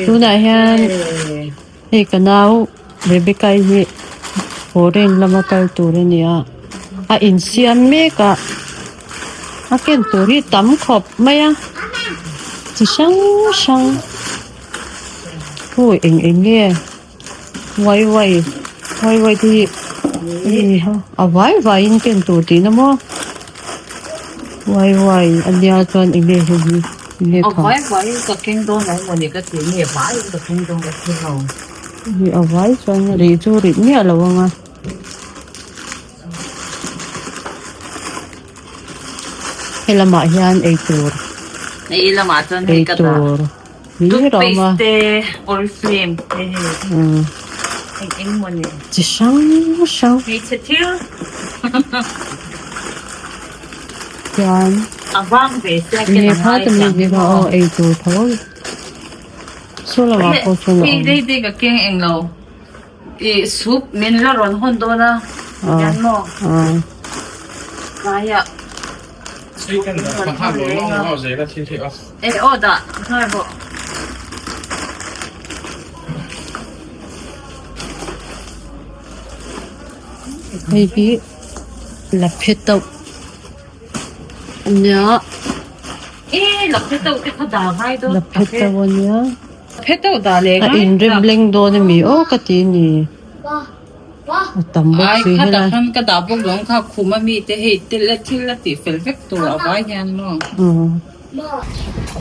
Tunah hian hei ka nau Rebecca-i hi foreign lama kal tur a ni a a insiam mek a a ken tur hi tam khawp mai a chi hrang hrang aw eng eng nge. Wai wai wai wai te hi hei ha a vai vaiin ken tur tihna maw wai wai a nia chuan eng nge hei hi eng nge A vai vaiin ka keng dawn lo mawni ka ti nge vaiin ka keng dawn ka ti lo. Hei a vai chuan rih chu rih miah lo ang a. He lamah hian eitur Hei lamah chuan hei ka dah. Eitur hlir a awm a. Toothpaste te oriflame te hei eng eng maw ni. Chi hrang hrang. Hmeichhe thil. Chuan. A vang ve sia ken a ngai chiang Nge kha aw eitur tho. Saw lamah pawh chuan a awm. Hei dei dei ka keng eng lo. Ih soup min la rawn hawn dawn a hian maw tlaiah soup min rawn hawn reng a eh aw dah nghal rawh. Hei hi laphe tauh a nia. Eh laphe tauh te kha dah ngai dawn. Laphe tauh a nia. A inrem leng dawn a mi aw ka ti a ni. A tam bawk si helai.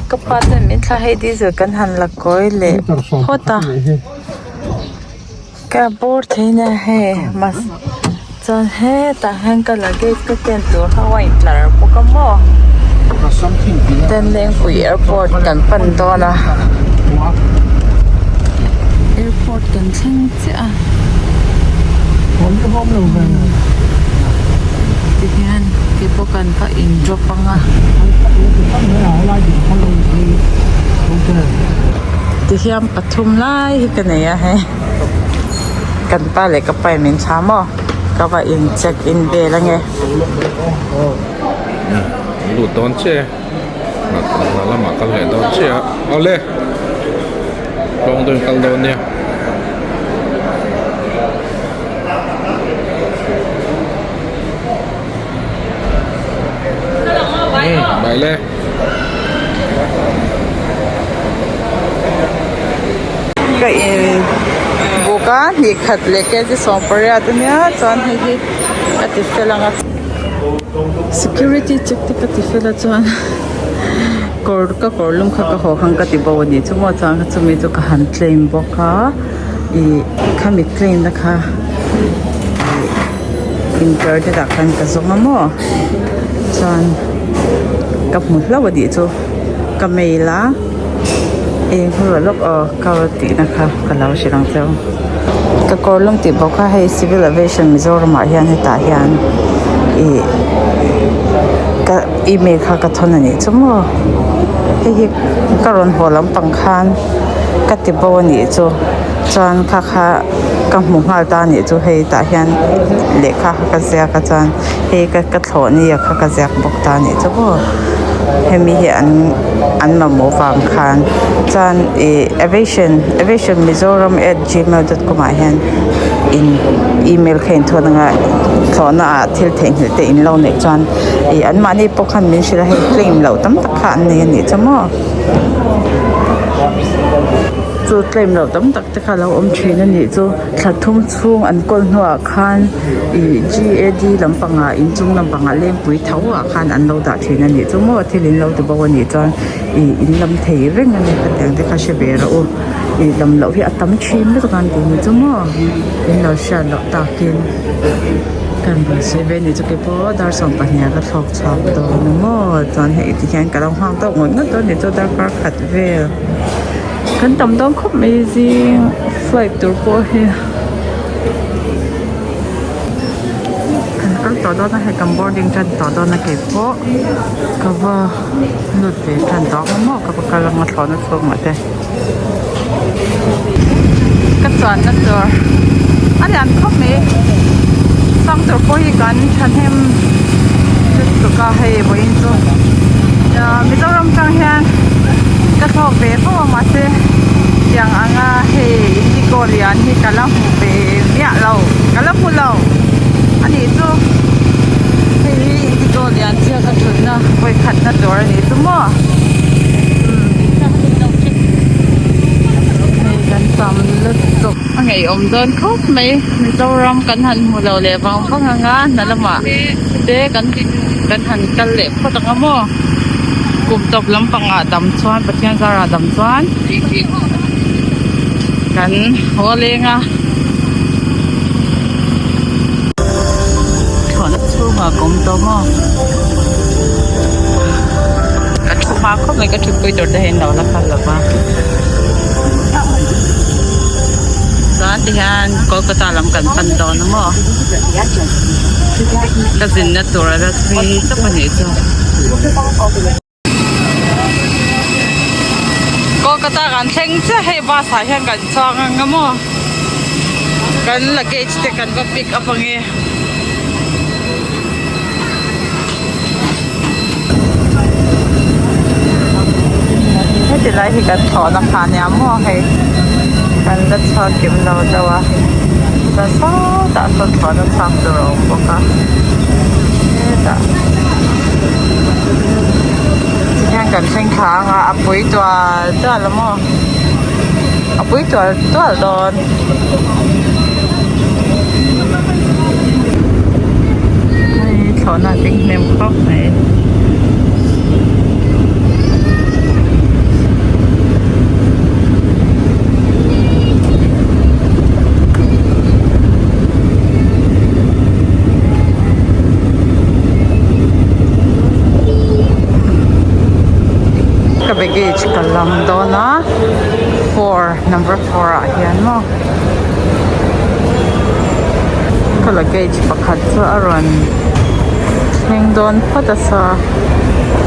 Ka pa chuan min thla hei diesel kan han la kawi leh phawt a ka bawr thei na hei mas chuan hetah hian ka luggage ka ken tur ho a intlar bawk a maw Lengpui airport kan pan dawn a airport kan thleng chiah a tihian keipawh kan va in drop ang a tihian pathum lai hi ka nei a hei. Kan pa leh ka pa in min thla maw ka va in check in vel ange. Lut dawn che hna lamah kal leh dawn che a awle tlawng deuhin kal dawn nia. Bye le. Ka in buk a hnih khat leh kg 18 a nia chuan hei hi a ti fel ang a security check te ka ti fel a chuan kawr ka kawr lum kha ka haw khan ka ti bo a ni chu maw chuan chumi chu ka han claim bawk a ih khami claim na kha ih internet ah khan ka zawng a maw chuan ka hmu hlauh a nih chu ka mail a eng hmu rawh lawk aw ka tihna kha ka lo hrilh ang cheu ka kawr lum tih bawk kha hei civil aviation Mizoram ah hian hetah hian ih ka email kha ka thawn a nih chu maw hei hi ka rawn haw lampang khan ka ti bo a nih chu chuan kha kha ka hmu nghal ta a nih chu hei tah hian lehkha kha ka ziak a chuan hei ka ka thlawh ni a kha ka ziak bawk ta a nih chu maw hemi hi an an mamawh vang khan chuan ih aviation aviation mizoram at gmail dot com ah hian in email kha in thawn anga thlawhna ah thil theihnghilh te in lo neih chuan ih an mahni pawh khan min hrilh a hei claim loh tam tak kha an nei a nih chu maw. Chu claim loh tam tak te kha a lo awm thin a nih chu thla thum chhung an kawl hnuah khan ih G A D lampangah inchung lampangah lengpui tho ah khan an lo dah thin a nih chu maw thil in lo ti bo a nih chuan ih in lam thei reng a ni hetiang te kha hre ve rawh u ih lam loh hi a tam thin lutuk a an ti ni chu maw in lo hriat loh takin kan rawn sawi ve a nih chu keipawh dar 12 ah ka thlawk chhuak dawn a maw chuan hei tikhian ka lo nghak deuh ngawt ngawt dawn a ni chu darkar khat vel. Kan tam dawn khawp mai zing flight tur pawh hi kan kal tawh dawn a hei kan boarding tan tawh dawn a keipawh ka va lut ve tan tawh ang maw ka va kal ang a thlawhna chhungah te ka chuanna tur a lian khawp mai sang tur pawh hi kan thahnem lutuk a hei vawiin chu Mizoram tang hian ka thlawk ve fo a mahse. Hetiang anga hei indigo lian hi ka la hmu ve miah lo ka la hmu lo a nih chu hei hi indigo lian chiah ka thutna vawikhatna tur a nih chu maw hei kan tam lutuk a ngeiawm dawn khawp mai Mizoram kan han hmu lo leh vang vang anga hna lamah te kan kan han kal leh phawt ang a maw kum tawp lampangah dam chuan Pathian zarah dam chuan kan haw leng a thlawhna chhungah ka awm tawh maw ka thu hma khawp mai ka thutpui tur te hi an lo la kal lo va chuan tihian Kolkata lam kan pan dawn a maw ka zinna tur a la thui tawp a nih chu. Kolkata kan thleng chiah hei bus ah hian kan chuang ang a maw kan luggage te kan va pick up ang e. Heti lai hi kan thlawhna kha ania maw hei kan la chhuak kim lo deuh a chuan sawtah sawn thlawhna chhuak tur a awm bawk a hetah tihian kan thleng thla ang a a pui tual tual a maw a pui tual tual dawn. Hei thlawhna a ding hnem khawp mai. Ka baggage ka lam dawn a four number four ah hian maw ka luggage pakhat chu a rawn thleng dawn phawt a sa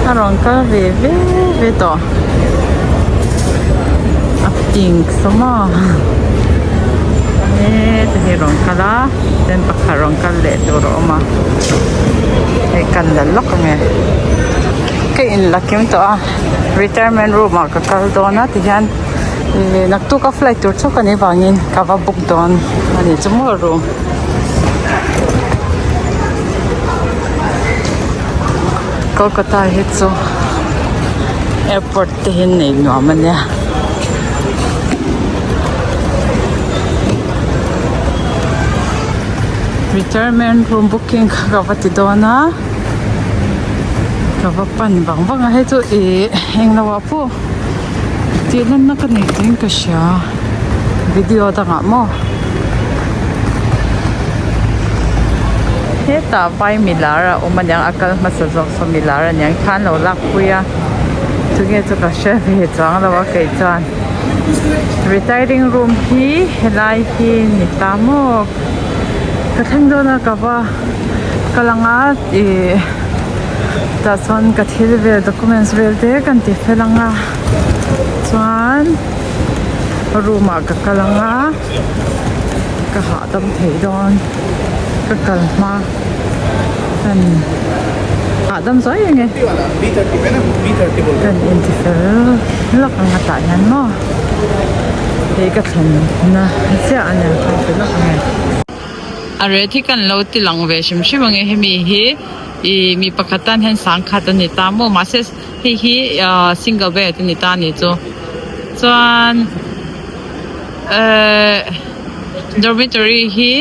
a rawn kal ve ve ve tawh a pink saw maw heta hi rawn kal a then pakhat rawn kal leh tur a awm a hei kan la lawk ange ka in la kim tawh a retirement room ah ka kal dawn a tihian Ih naktuk a flight tur chauh ka nih vangin ka va book dawn a nih chu maw room. Kolkata hi chu airport te hi nei nuam a nia. Retirement room booking kha ka va ti dawn a ka va pan vang vang a hei chu ih englo ah pawh. Tih lanna ka nei tih in ka hria video dangah maw hetah vai milar a awm aniang a kal hmasa zawk saw milar aniang khan lo lak pui a tunge chu ka hre ve chuang lo a kei chuan retiring room hi helai hi ni ta maw ka thleng dawn a ka va kal anga ih. Tah chuan ka thil vel documents vel te kan ti fel ang a chuan room ah ka kal ang a ka hahdam theih dawn ka kal hma kan hahdam zuai ang e kan inti fel lawk ang a tah hian maw hei ka thlen na chiah a nia kan ti lawk ang e. A rate hi kan lo ti lang ve hrim hrim ang e hemi hi ih mi pakhat tan hian sangkhat a ni ta maw mahse hei hi ahh single bed a ni ta a nih chu chuan ehh dormitory hi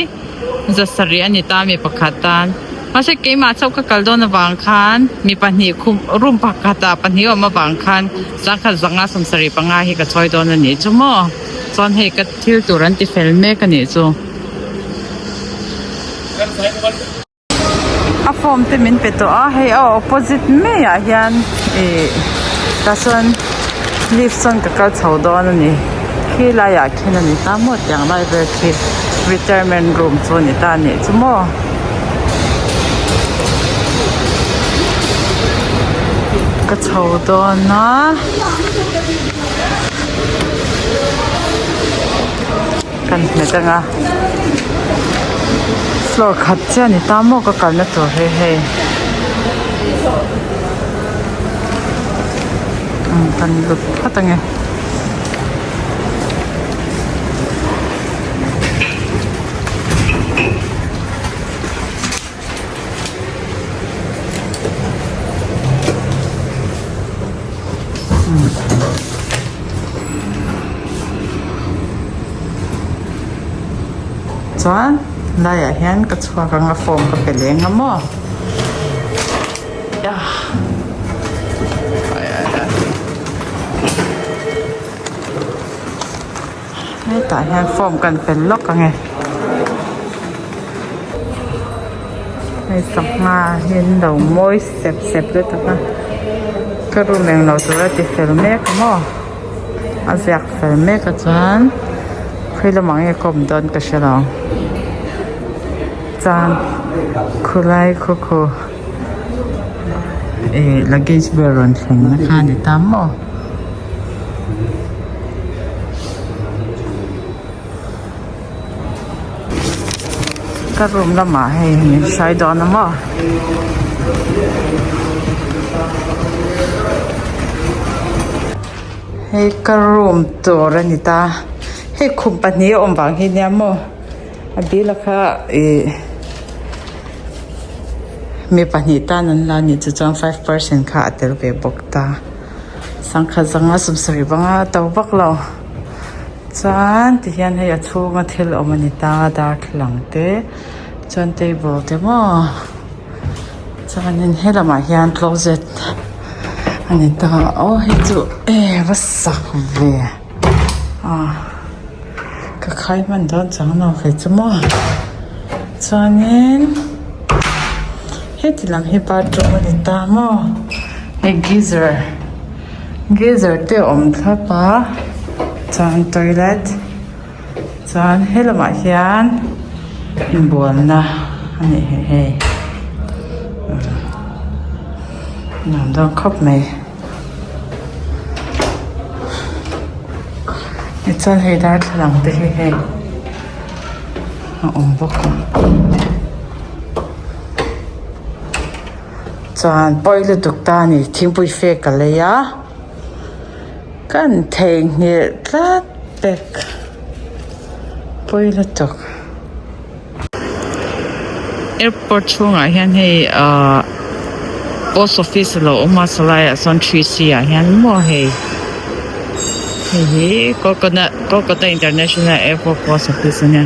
zasarih a ni ta mi pakhat tan mahse keimah chauh ka kal dawn avang khan mi pahnih khum room pakhat ah pahnih a awm avang khan sangkhat zanga sawmsarih panga hi ka chawi dawn a nih chu maw chuan hei ka thil tur an ti fel mek a nih chu. A form te min pe tawh a hei a opposite mai ah hian ih tah chuan lift chuan ka kal chho dawn a ni khi lai ah khian a ni ta maw tiang lai vel khi retirement room chu a ni ta a nih chu maw. Ka chho dawn a. Kan hmet ang a floor khat chiah a ni ta maw ka kalna tur hi hei umm kan lut phawt ang e. Chuan laiah hian ka chhuak anga form ka pe leng a maw. Hetah hian form kan fel lawk ang e. Hei sangha hi an lo mawi sep sep lutuk a ka room englo tur a ti fel mek a maw a ziak fel mek a chuan khawi lamah nge ka awm dawn ka hre lo chuan khulai khaw khaw ih luggage vel rawn thleng na kha a ni ta maw. Ka room lamah hei min hruai dawn a maw. Hei ka room tur a ni ta hei khum pahnih a awm vang hi nia maw a bila kha ih mi pahnih tan an la nih chu chuan five percent kha a tel ve bawk ta sangkhat zanga sawmsarih panga a to vak lo. Chuan ti hian hei a chhunga thil awm a ni ta darthlalang te chuan table te maw chuanin he lamah hian closet a ni ta aw hei chu e va sak ve a ka khai hman dawn chuang lo kei chu maw chuanin heti lam hi bathroom a ni ta maw hei geyser. Geyser te a awm thlap a chuan toilet chuan he lamah hian inbualna a nih hi hei nuam dawn khawp mai tichuan hei darthlalang te hi hei a awm bawk a. Chuan pawi lutuk ta a ni thingpui fe ka lei a kan theihnghilh tlat pek pawi lutuk. Airport chhungah hian hei ahh post office a lo awm a sawlaiah sawn 3C ah hian maw hei hei hi Kolkata Kolkata international airport post office a nia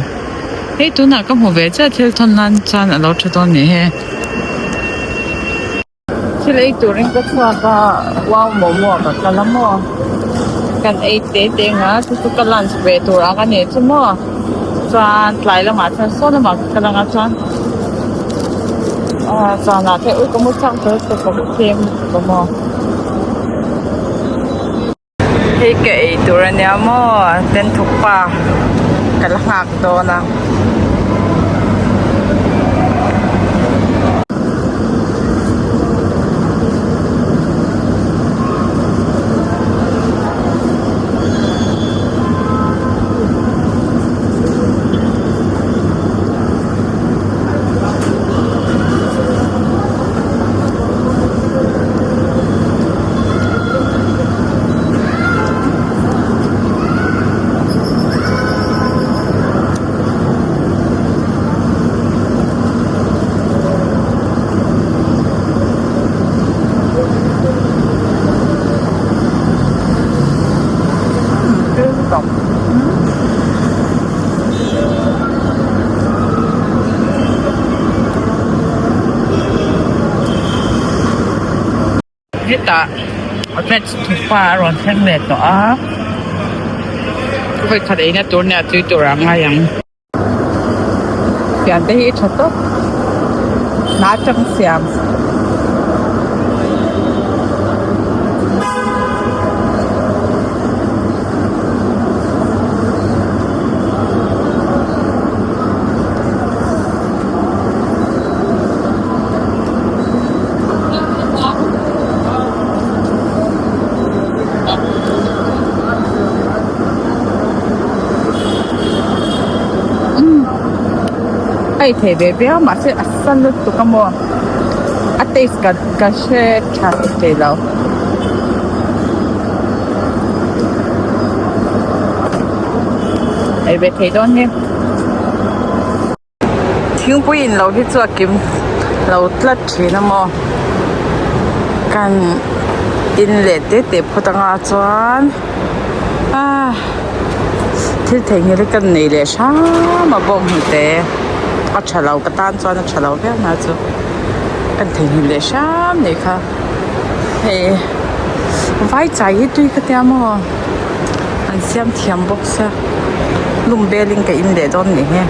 hei tunah ka hmu ve chiah thil thawn nan chuan a lo tha dawn nih hi. Thil ei turin ka chhuak a wow momo ah ka kal a maw kan ei te te ang a chu chu ka lunch ve tur ang a ni chu maw chuan tlai lamah chuan saw lamah ka kal ang a chuan ah zanah te ui ka mu chak dawn tawp ka mu tlem lutuk a maw. Hei ka ei tur a nia maw ten thuk pa ka la nghak dawn a. Hetah veg thukpa a rawn thleng leh tawh a vawikhat eina tur nia tui tur ah ngai ang. Fian te hi tha tawp hna atang siam. A ei thei ve viau mahse a sa lutuk a maw a taste ka ka hre tha thei lo. Ei ve thei dawn nge. Thingpui in lo hi chu a kim lo tlat thin a maw kan in leh te te phawt anga chuan ah. Thil theihnghilh hi ka nei leh hram a bawnghnute a tha lo ka tan chuan a tha lo viau na chu ka theihnghilh leh hram nih kha hei vai chai hi tui ka tia maw an siam thiam bawk sia lum belin ka in leh dawn nih hi.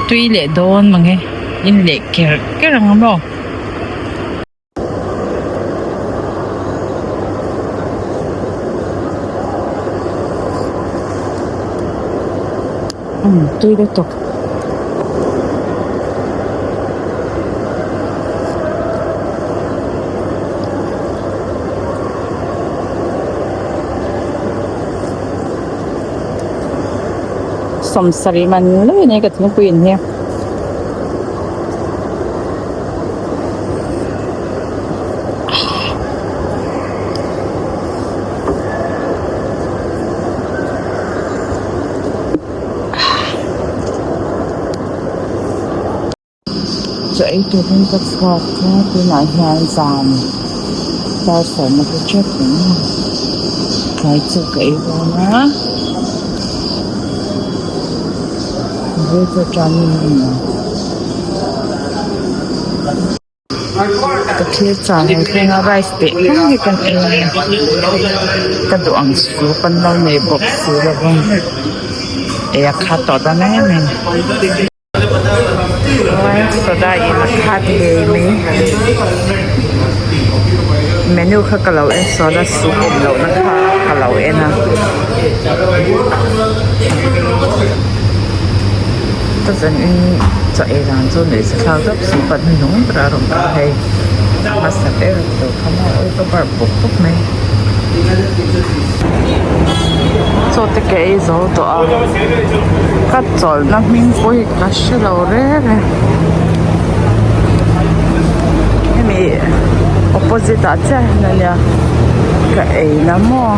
Tui leh dawn mange in leh ker ker ang a maw. Umm tui lutuk. Sawmsarih man mai a ni ka thingpui in hi. Chaw ei turin ka chhuak a tunah hian zan dar sawm a ri tep mai a tlai chaw ka ei dawn a rei tan in a ni ang. Ka thil chah lo thleng a rice teh thleng hi kan ei a ka duh ang soup an lo nei bawk si lo va ei a khat tawh dawn em em. Soda in a khat ngei mai menu kha ka lo en sawn a soup awm loh na kha ka lo en a. Ka zan in chaw ei dan chu nuih sa thlak deuh si pan hnuhnung ber a rawn kal hei a hmasa ber tur kha maw awi ka barh pup pup mai. Chaw te ka ei zo tawh a ka chawlhna hming pawh hi ka hre lo reng e hemi opposite ah chiah hian ania ka ei na maw.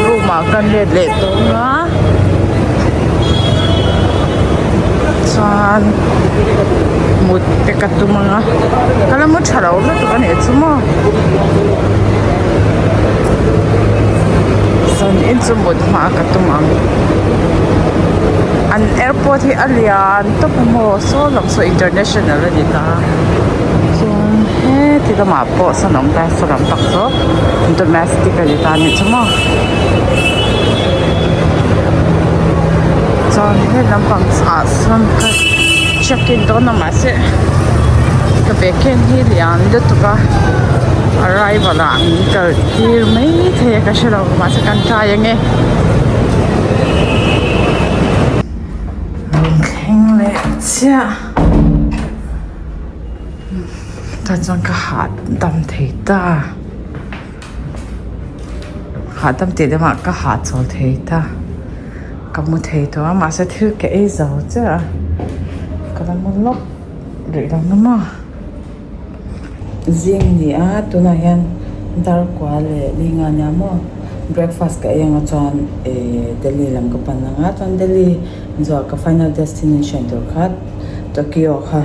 Room ah ka let leh dawn a chuan mut te ka tum ang a ka la mu tha lo lutuk a nih chu maw zan in chu mut hma ka tum ang an airport hi a lian tawp a maw saw lam saw international a ni ta chuan heti lamah pawh sawn awm ta saw lam tak chu domestic a ni ta a nih chu maw chuan he lampang ah sawn ka check in dawn a mahse ka bag ken hi lian lutuk a arrival ah min kal tir mai thei a ka hrelo mahse kan try ange. Rawn thleng leh chiah tah chuan ka hahdam thei ta hahdam tih lamah ka hahchawl thei ta ka mu thei tawh a mahse thil ka ei zo chiah a ka la mu lawk rih lo na maw. Zing a ni a tunah hian dar kua leh linga nia maw breakfast ka ei anga chuan ehh Delhi lam ka pan anga chuan Delhi zawh ka final destination tur kha Tokyo kha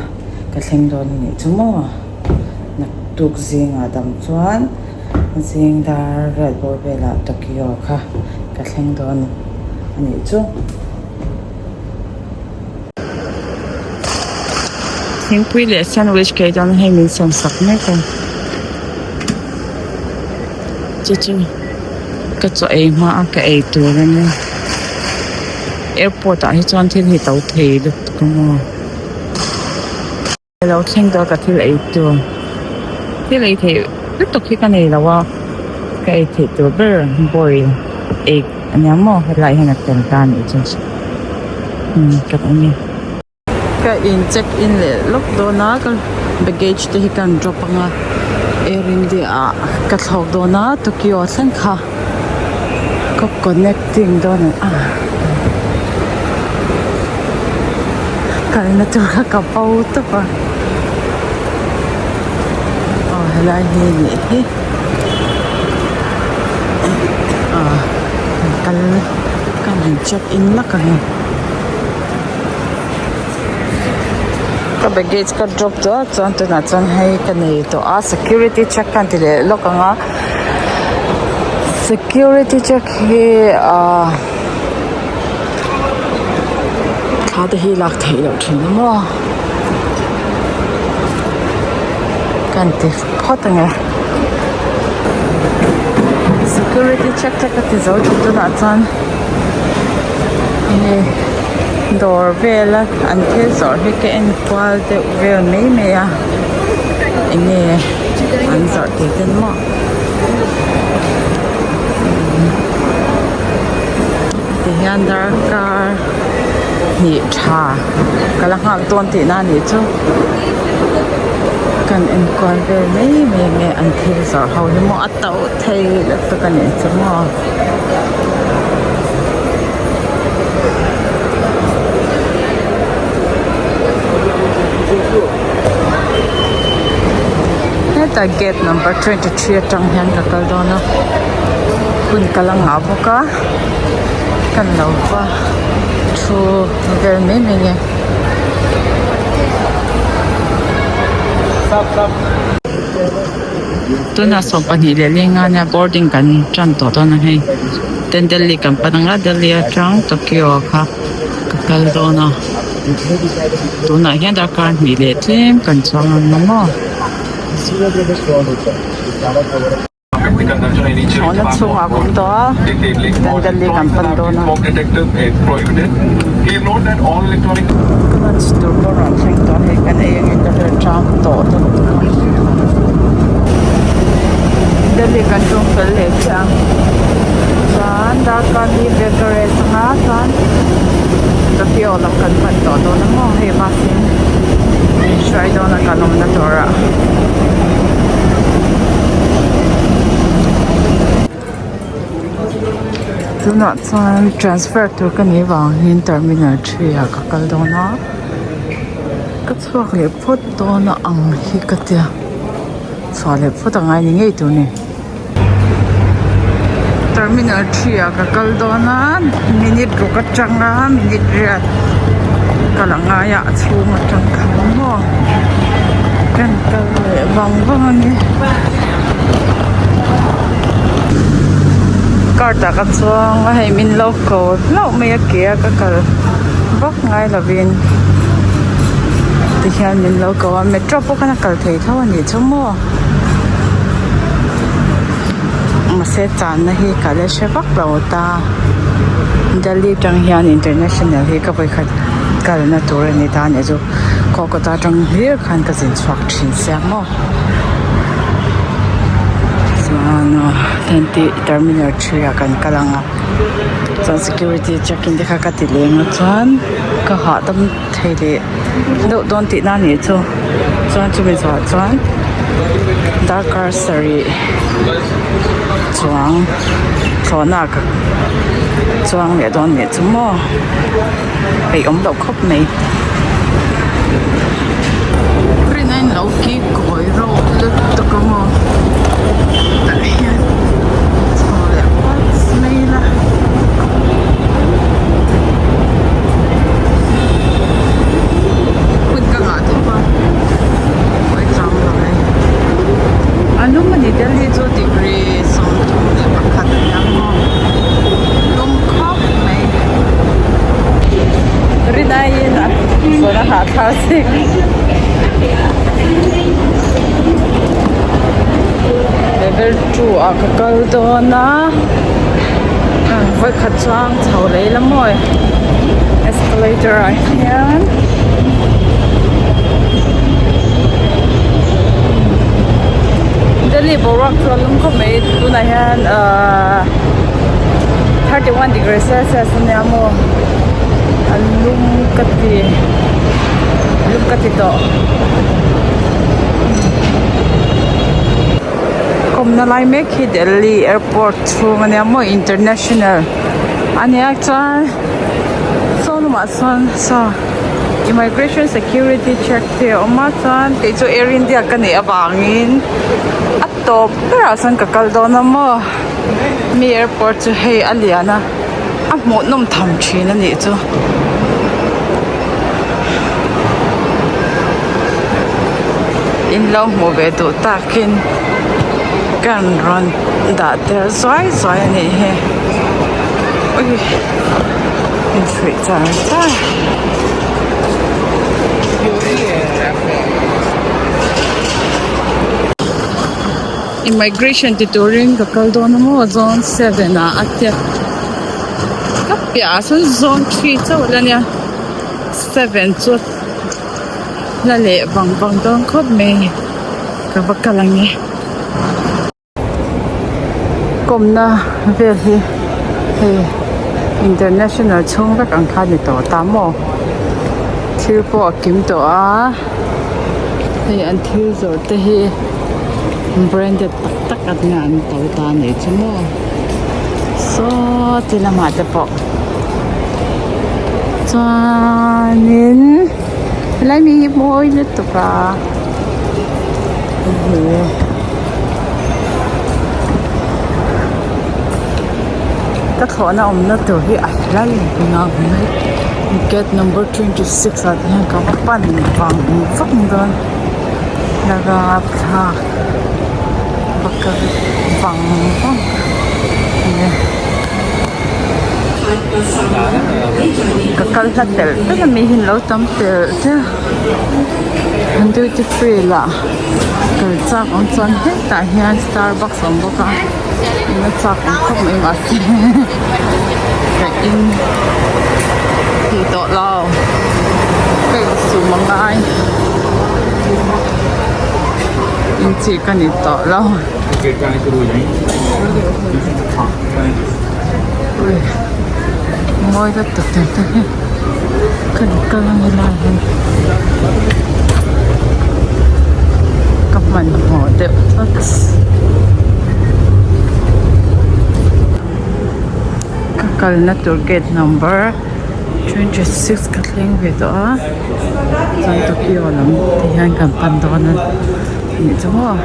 ka thleng dawn a nih chu maw naktuk zingah dam chuan zing dar riat bawr velah Tokyo kha ka thleng dawn a nih chu. Thingpui leh sandwich ka ei dawn a hei min siam sak mek a chu chu ka chaw ei hma a ka ei tur a nia airport ah hi chuan thil hi to thei lutuk a maw. Ka lo thleng tawh a ka thil ei tur thil ei theih lutuk hi ka nei lo a ka ei theih tur ber boil egg a nia maw helai hian a tel ta a nih chu umm ka awm e. Ka in check in leh lawk dawn a ka baggage te hi ka han drop ang a air india ah ka thlawk dawn a tokyo thleng kha ka connecting dawn a ni. Kalna tur kha ka bo tawp a aw helai hi nih hi ah kal ka han check in lawk ang e. Ka baggage ka drop tawh a chuan tunah chuan hei ka nei tawh a security check ka han ti leh lawk ang a security check hi ahh thla te hi lak theih loh thin a maw ka han ti phawt ang e security check te ka ti zo tawh tunah chuan enge dawr vela an thil zawrh hi ka en kual deuh vel mai mai a enge an zawrh tih ten maw tihian darkar hnih tha ka la nghak dawn tihna a nih chu kan en kual vel mai mai ange an thil zawrh ho hi maw a to thei lutuk a nih chu maw. Hetah gate number 23 atang hian ka kal dawn a hun ka la ngah bawk a kan lo va thu vel mai mai nge. Tunah sawmpahnih leh lenga nia boarding kan tan tawh dawn a hei then Delhi kan pan anga Delhi atang Tokyo kha ka kal dawn a tunah hian darkar hnih leh tlem kan chuang ang a maw. Chhawna chhungah ka awm tawh a then Delhi kan pan dawn a. Lunch tur pawh rawn thleng tawh a hei kan ei angin ka hre ṭam tawh lutuk a Delhi kan tum fel leh chiah a chuan darkar hi vel ka rest anga chuan Tokyo lam kan pan tawh dawn a maw hei bus in min hruai dawn a kan awmna turah. Tunah chuan transfer tur ka nih vangin terminal 3 ah ka kal dawn a ka chhuak leh phawt dawn a ang hi ka tia chhuah leh phawt a ngai ni ngei tur a ni terminal 3 ah ka kal dawn a minute ruk atanga minute riat kal a ngai a a chhung atang khan maw kan kal leh vang vang a ni. Cart ah ka chuang a hei min lo ko hlauh mai a ke a ka kal vak ngai lovin tihian min lo ko a metro pawh khan a kal thei tho a nih chu maw mahse channa hi ka la hre vak lo ta Delhi atang hian international hi ka vawikhat kalna tur a ni ta a nih chu Kolkata atang hlir khan ka zin chhuak thin sia maw. Chuan tenti terminal 3 ah kan kal ang a chuan security check in te kha ka ti leng a chuan ka hahdam thei leh deuh dawn tihna a nih chu chuan chumi zawhah chuan darkar sarih chuang thlawhna ah ka chuang leh dawn nih chu maw peih awm loh khawp mai. Lo ki kawi reuh lutuk a maw tah hian chho leh phawt mai ila hun ka ngah tawp a kawi chang lo e a lum a ni Delhi chu degree 31 a nia maw lum khawp mai rinaiin a zawn a hahthlak zek. Level 2 ah ka kal dawn a vawikhat chuang chho lei la maw escalator ah hian Delhi boruak chu a lum khawp mai tunah hian ahh 31 degree celsius a nia maw a lum ka ti. Lum ka ti tawh. Kawmna lai mek hi Delhi airport chhung ania maw international ania chuan saw lamah sawn saw immigration security check te a awm a chuan kei chu air india ka nih avangin a tawp berah sawn ka kal dawn a maw mi airport chu hei a lian a a hmuhnawm tham thin a nih chu. In lo hmuh ve duh takin kan rawn dah tel zuai zuai a nih hi ui inchhuih char char. Immigration ti turin ka kal dawn a maw zone 7 ah a tia ka piah ah sawn zone 3 chauh la nia 7 chu la leh vang vang dawn khawp mai ka va kal ang e. Kawmna vel hi hei international chhung vek ang kha a ni tawh ta maw thil pawh a kim tawh a hei an thil zawrh te hi branded tak tak an nia an to ta a nih chu maw saw ti lamah te pawh chuanin helai mi hi mawi lutuk a ka thlawhna awmna tur hi a hla ngang mai gate number 26 ah te hian ka va pan vang vang dawn la rapthlak va kal vang vang ania ka kal hla telh telh a mi hi an lo tam telh telh an duty free lah kal chak awm chuan hetah hian starbucks a awm bawk a eng a chak awm khawp mai mahse ka in thei tawh lo ka insum a ngai in chi ka ni tawh lo ui mawi lutuk tur te hi ka kal ang helai hi ka hmanhmawh deuh tlat. Ka kalna tur gate number 26 ka thleng ve tawh a chuan Tokyo lam te hian kan pan dawn a nih chu maw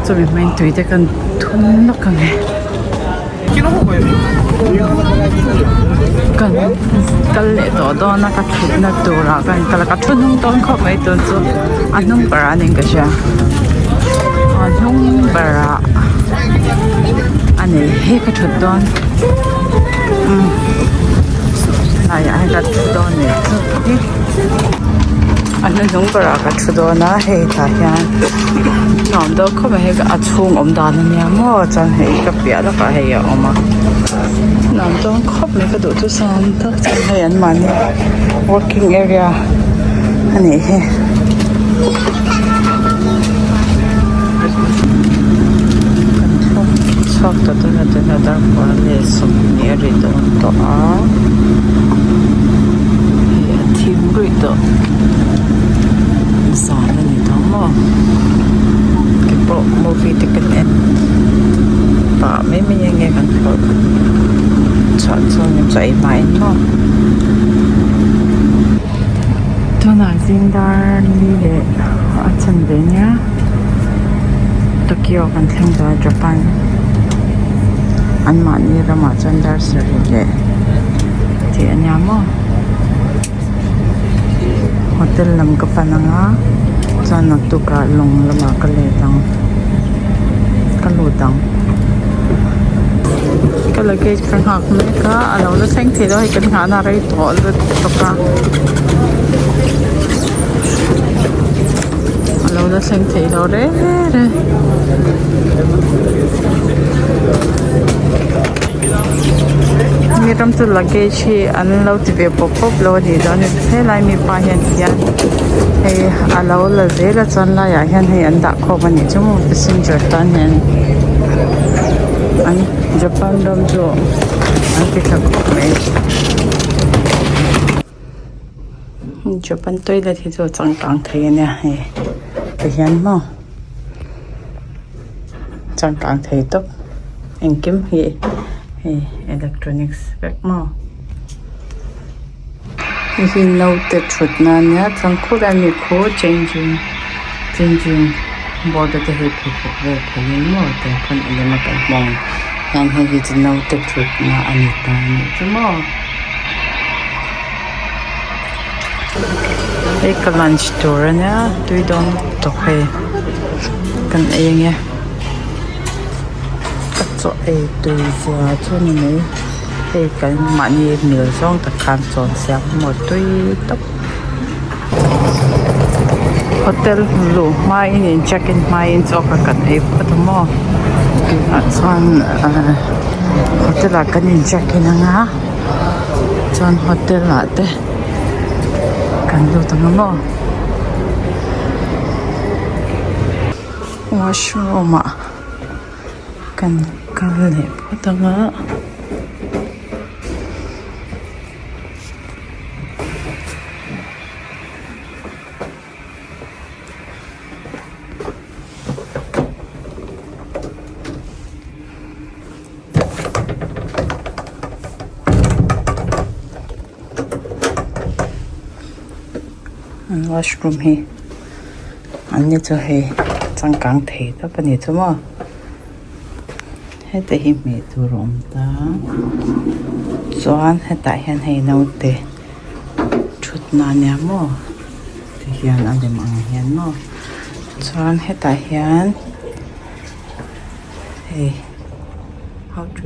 chumi hmangin tui te kan thum lawk ang e. Kan kal leh tawh dawn a ka thutna turah kan kal a ka thu hnung dawn khawp mai tun chu a hnung berah a niin ka hria a hnung berah a ni hi ka thut dawn umm tlaiah hian ka thu dawn a nih chu a hnuhnung berah ka thu dawn a hei tah hian nuam dawn khawp mai hei a chhung awm dan ania maw chuan hei ka piah lawkah hei a awm a nuam dawn khawp mai ka duh chu sam tak chuan hei an mahni working area a nih hi. Kan thlawk chhuak ta dawn a tunah dar pua leh 20 a ri dawn tawh a hei a thim ruih tawh zan a ni tawh maw keipawh movie te kan en pah mai mai a nge kan thlawh chhuah chuan chaw ei hma in maw tunah zing dar li leh a chanve nia Tokyo kan thleng dawn a Japan anmahni ramah chuan dar sarih leh tih a nia maw hotel lam ka pan ang a chuan naktukah lawng lamah ka let ang ka lut ang ka luggage ka nghak mek a a lo la thleng thei lo hei kan nghahna a rei tawh lutuk a a lo la thleng thei lo reng reng. Mi ram chu luggage hi an lo ti ve pawp pawp lo a nih dawn helai mipa hian tihian hei a lo la zel a chuan laiah hian hei an dah khawm a nih chu maw passenger tan hian an Japan ram chu an ti tha khawp mai. Japan toilet hi chu a changkang thei a nia hei tihian maw changkang thei tawp engkim hi hei electronics vek maw hei hi naute thutna ania chuan khulai mi khu changing changing board te hei pheikhawk vel pheiin maw tiang khan a lem a kan hmu ang hian hei hi chu naute thutna a ni ta a nih chu maw. Hei ka lunch tur a nia tui dawn lutuk hei kan ei ange ka chaw ei tui zia chu ni mai hei kan mahni mil zawng tak khan chaw an siam maw tui tawp. Hotel luh hmain in check in hmain chaw kha kan ei phawt a maw tunah chuan ahh hotel ah kan in check in ang a chuan hotel ah te kan lut ang a maw washroom ah kan kal leh phawt ang a. An washroom hi an ni chu hei changkang thei tawp a ni chu maw heta hi hmeh tur a awm ta chuan hetah hian hei naute thutna a nia maw tihian a lem ang hian maw chuan hetah hian hei how to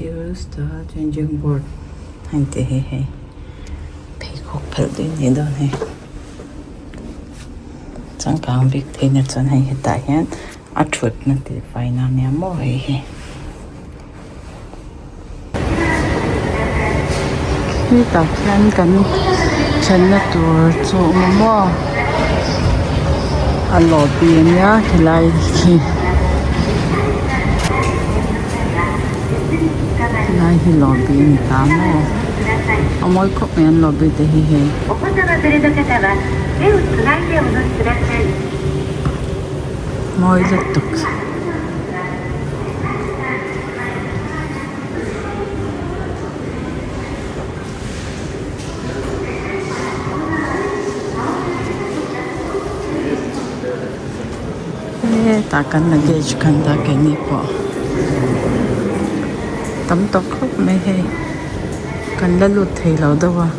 use the changing board a intih hi hei pheikhawk phelh daih a nih dawn hi changkang bik theihna chuan hei hetah hian a thutna tih faina a nia maw hei hi. Hetah khian kan thenna tur chu a awm a maw a lobby a nia helai hi helai hi lobby a ni ta maw a mawi khawp mai an lobby te hi hei. Mawi lutuk. Hetah kan luggage kan dah keini pawh tam tawh khawp mai hei kan la lut thei lo deuh a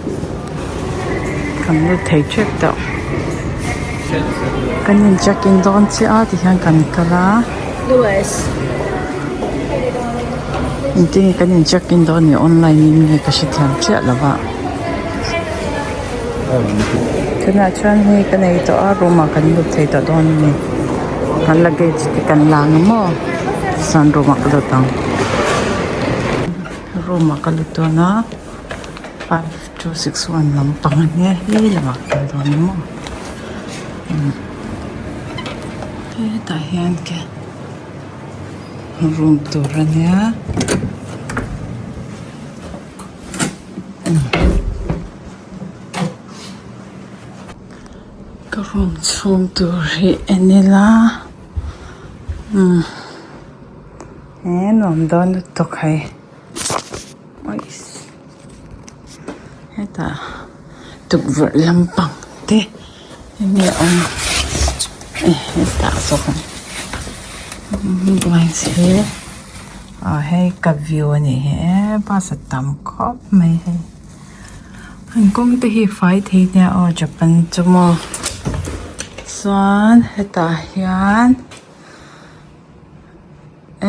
kan lut thei tep tawh kan in check in dawn chiah a tihian kan kal a. Engtin nge kan in check in dawn ni online in nge ka hrethiam chiah lo va tunah chuan hei ka nei tawh a room ah kan lut thei tawh dawn a ni kan luggage te kan la ang maw chuan room ah ka lut ang room ah ka lut dawn a 5261 lampang a nia hei lamah ka kal dawn a maw. Hetah hian ke room tur a nia ka room chhung tur hi en ila umm he nuam dawn lutuk hei hetah tukverh lampang te. Enge awm hetah zawk ang blinds hi ah hei ka view a nih hi e bus a tam khawp mai hei an kawng te hi fai thei nia aw Japan chu maw chuan hetah hian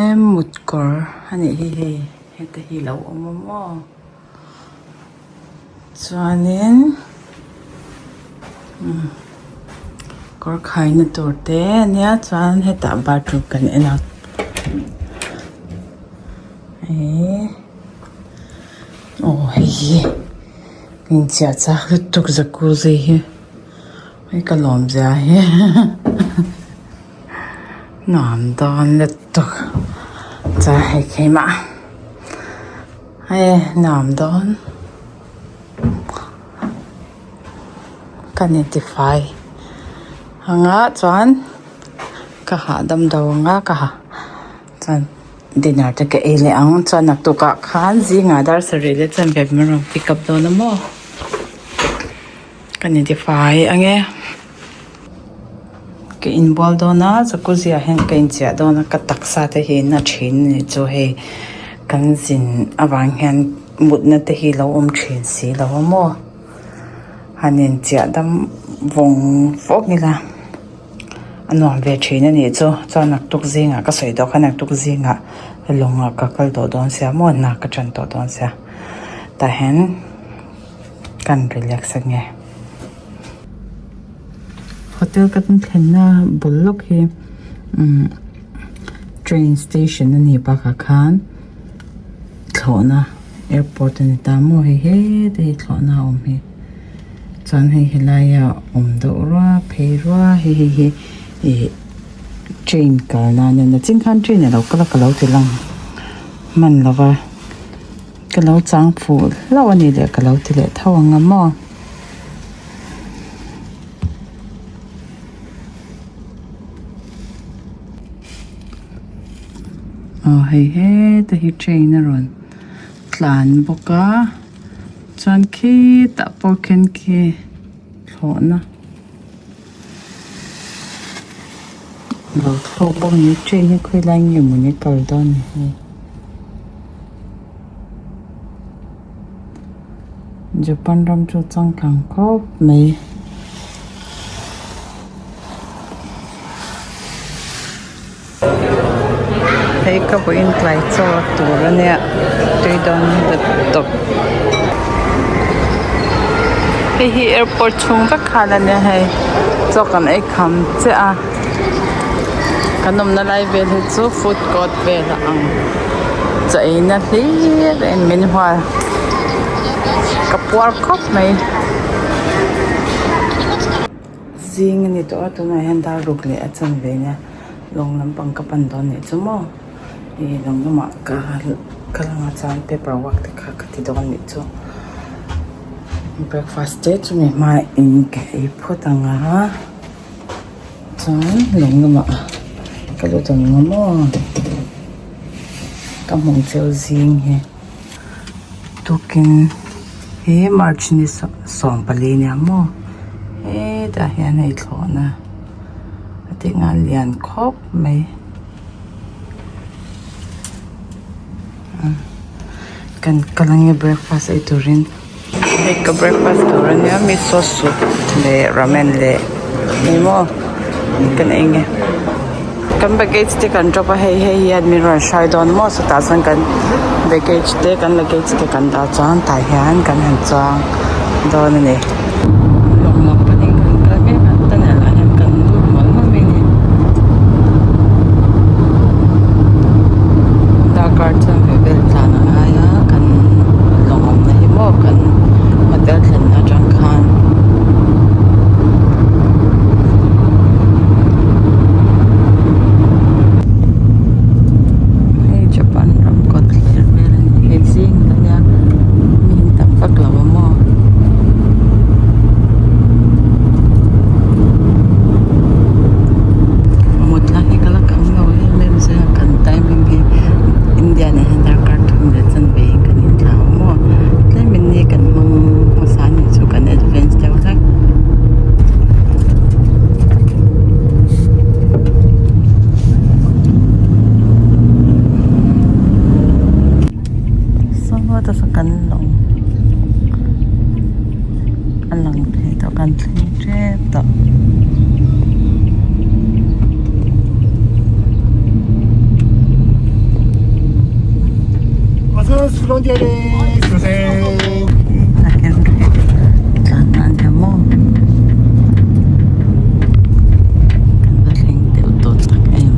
e mut kawr a nih hi hei heta hi lo awm a maw. Chuanin umm kawr khaina tur te a nia chuan hetah bathroom kan en ang ihh aw hei hi inchiah chak lutuk jacuzzi hi hei ka lawm zia hi nuam dawn lutuk chuan hei keimah. Hei nuam dawn ka ni tifai anga chuan ka hahdam deuh anga ka ha chuan dinner te ka ei leh ang chuan naktukah khan zingah dar sarih leh chuan bag min rawn pick up dawn a maw ka ni tifai ange ka inbual dawn a jacuzzi ah hian ka inchiah dawn a ka taksa te hi na thin a ni chu hei kan zin avang hian mutna te hi lo awm thin si lo a maw. Han inchiah dam vawng vawng ila a nuam ve thin a nih chu chuan naktuk zingah ka sawi tawh kha naktuk zingah lawngah ka kal tawh dawn sia maw hna ka tan tawh dawn sia tah hian kan relax ange. Hotel ka thlenna bul lawk hi umm train station a nih bakah khan thlawhna. Airport a ni ta maw hei heta hi thlawhna a awm hi chuan hei helaia awm deuh rua phei rua hei hei hi ih train kal nan a ni chin khan train alo kal a ka lo ti lang hman lo va ka lo chang fuh hlauh a nih leh ka lo ti leh tho ang a maw. Aw hei heta hi train a rawn tlan bawk a chuan khitah pawh khian khi thlawhna lo thlawk bawk a ni train hi khawi lai nge mawni a kal dawn ni hei Japan ram chu changkang khawp mai. Hei ka vawiin tlai chaw tur a nia tui dawn lutuk hei hi airport chhung vek khan a nia hei chaw kan ei kham chiah a kan awmna lai vel hi chu food court vel a ang chaw ei na hlir a in min hual ka puar khawp mai. Zing a ni tawh a tunah hian dar ruk leh a chan ve nia lawng lampang ka pan dawn nih chu maw ih lawng lamah ka kal anga chuan paper work te kha ka ti dawn nih chu breakfast te chumi hma in ka ei phawt ang a chuan lawng lamah ka lut ang nga maw ka hmuh cheu zing hi. Tukin hi March ni 14 nia maw hetah hian hei thlawhna a tih nghal lian khawp mai kan kal ange breakfast ei turin hei ka breakfast tur ania miso soup leh ramen leh ni maw kan ei nge kan baggage te kan drop a hei hei hian min rawn hrai dawn maw chutah chuan kan baggage te kan luggage te kan dah chuan tah hian kan han chuang dawn a ni. Lawng lam panin kan kal mek a tunnel ah hian kan lut mawlh mawlh mai a ni. Darkar chuan ve vel tlan a ngai a kan lawng awmna hi maw kan hotel thlen atang khan. Hei Japan ram kawt thlir vel a ni hei zing a nia mi in tam vak lo a maw. Mut la hi ka la kham lo em em zui a kan timing hi India nen hian darkar thum leh chanve in kan inthlau a maw tlem in ni kan hmang hmasa a nih chu kan advance deuh hlek. Sawta saw kan lawng a lang thei tawh kan thleng tep tawh. Tlan na ania maw kan va thleng deuh tawh tak em.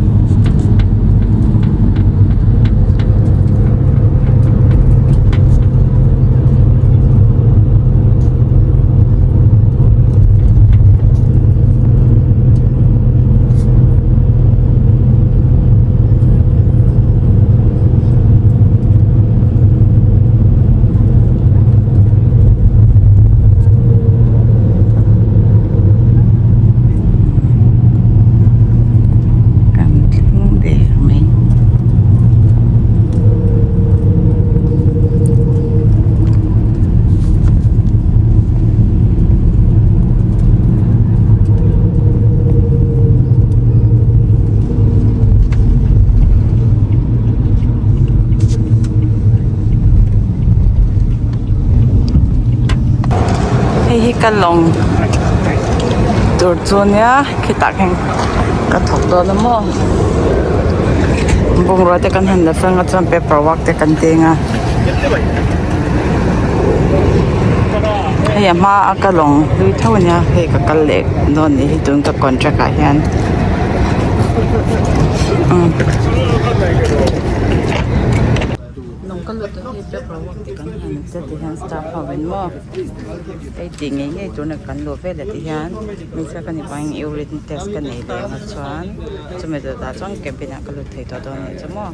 Hei hi ka lawng tur chu nia khitah khan ka thawk dawn a maw bungrua te kan han la fel nga chuan paper work te kan deng a hei a hma a ka lawng hlui tho a nia hei ka kal leh dawn nih hi tun ka contract ah hian umm. Lawng ka lut tawh hi paper work te kan han che ti hian staff ho in maw hei tih ngei ngei tur na kan luh vel ah te hian hmeichhia ka ni pangin urine test ka nei leh ang a chuan chumi dawtah chuan cabin ah ka lut thei tawh dawn a nih chu maw.